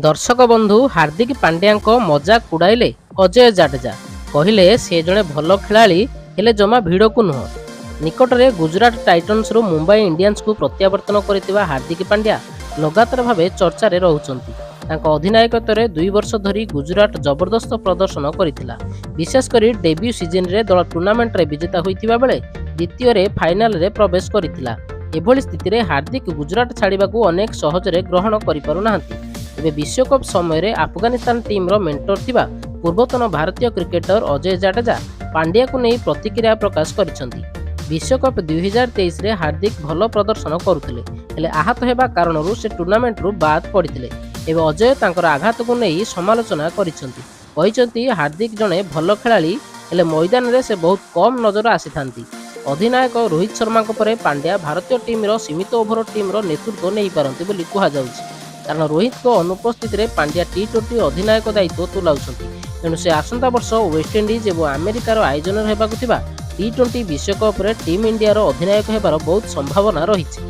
ଦର୍ଶକ ବନ୍ଧୁ, ହାର୍ଦ୍ଦିକ ପାଣ୍ଡ୍ୟାଙ୍କ ମଜାକ ଉଡ଼ାଇଲେ ଅଜୟ ଜାଡେଜା। କହିଲେ, ସେ ଜଣେ ଭଲ ଖେଳାଳି, ହେଲେ ଜମା ଭିଡ଼କୁ ନୁହଁ। ନିକଟରେ ଗୁଜରାଟ ଟାଇଟନ୍ସରୁ ମୁମ୍ବାଇ ଇଣ୍ଡିଆନ୍ସକୁ ପ୍ରତ୍ୟାବର୍ତ୍ତନ କରିଥିବା ହାର୍ଦ୍ଦିକ ପାଣ୍ଡ୍ୟା ଲଗାତାର ଭାବେ ଚର୍ଚ୍ଚାରେ ରହୁଛନ୍ତି। ତାଙ୍କ ଅଧିନାୟକତ୍ୱରେ 2 ବର୍ଷ ଧରି ଗୁଜରାଟ ଜବରଦସ୍ତ ପ୍ରଦର୍ଶନ କରିଥିଲା। ବିଶେଷ କରି ଡେବ୍ୟୁ ସିଜନରେ ଦଳ ଟୁର୍ଣ୍ଣାମେଣ୍ଟରେ ବିଜେତା ହୋଇଥିବା ବେଳେ ଦ୍ୱିତୀୟରେ ଫାଇନାଲରେ ପ୍ରବେଶ କରିଥିଲା। ଏଭଳି ସ୍ଥିତିରେ ହାର୍ଦ୍ଦିକ ଗୁଜରାଟ ଛାଡ଼ିବାକୁ ଅନେକ ସହଜରେ ଗ୍ରହଣ କରିପାରୁନାହାନ୍ତି। ଏବେ ବିଶ୍ୱକପ୍ ସମୟରେ ଆଫଗାନିସ୍ତାନ ଟିମ୍ର ମେଣ୍ଟର ଥିବା ପୂର୍ବତନ ଭାରତୀୟ କ୍ରିକେଟର ଅଜୟ ଜାଡେଜା ପାଣ୍ଡ୍ୟାକୁ ନେଇ ପ୍ରତିକ୍ରିୟା ପ୍ରକାଶ କରିଛନ୍ତି। ବିଶ୍ୱକପ୍ 2023ରେ ହାର୍ଦ୍ଦିକ ଭଲ ପ୍ରଦର୍ଶନ କରୁଥିଲେ, ହେଲେ ଆହତ ହେବା କାରଣରୁ ସେ ଟୁର୍ଣ୍ଣାମେଣ୍ଟରୁ ବାଦ୍ ପଡ଼ିଥିଲେ। ଏବେ ଅଜୟ ତାଙ୍କର ଆଘାତକୁ ନେଇ ସମାଲୋଚନା କରିଛନ୍ତି। କହିଛନ୍ତି, ହାର୍ଦ୍ଦିକ ଜଣେ ଭଲ ଖେଳାଳି, ହେଲେ ମଇଦାନରେ ସେ ବହୁତ କମ୍ ନଜର ଆସିଥାନ୍ତି। ଅଧିନାୟକ ରୋହିତ ଶର୍ମାଙ୍କ ପରେ ପାଣ୍ଡ୍ୟା ଭାରତୀୟ ଟିମ୍ର ସୀମିତ ଓଭର ଟିମ୍ର ନେତୃତ୍ୱ ନେଇପାରନ୍ତି ବୋଲି କୁହାଯାଉଛି। କାରଣ ରୋହିତଙ୍କ ଅନୁପସ୍ଥିତିରେ ପାଣ୍ଡ୍ୟା ଟି-20 ଅଧିନାୟକ ଦାୟିତ୍ୱ ତୁଲାଉଛନ୍ତି। ତେଣୁ ସେ ଆସନ୍ତା ବର୍ଷ ୱେଷ୍ଟଇଣ୍ଡିଜ୍ ଏବଂ ଆମେରିକାର ଆୟୋଜନରେ ହେବାକୁ ଥିବା ଟି-20 ବିଶ୍ୱକପ୍ରେ ଟିମ୍ ଇଣ୍ଡିଆର ଅଧିନାୟକ ହେବାର ବହୁତ ସମ୍ଭାବନା ରହିଛି।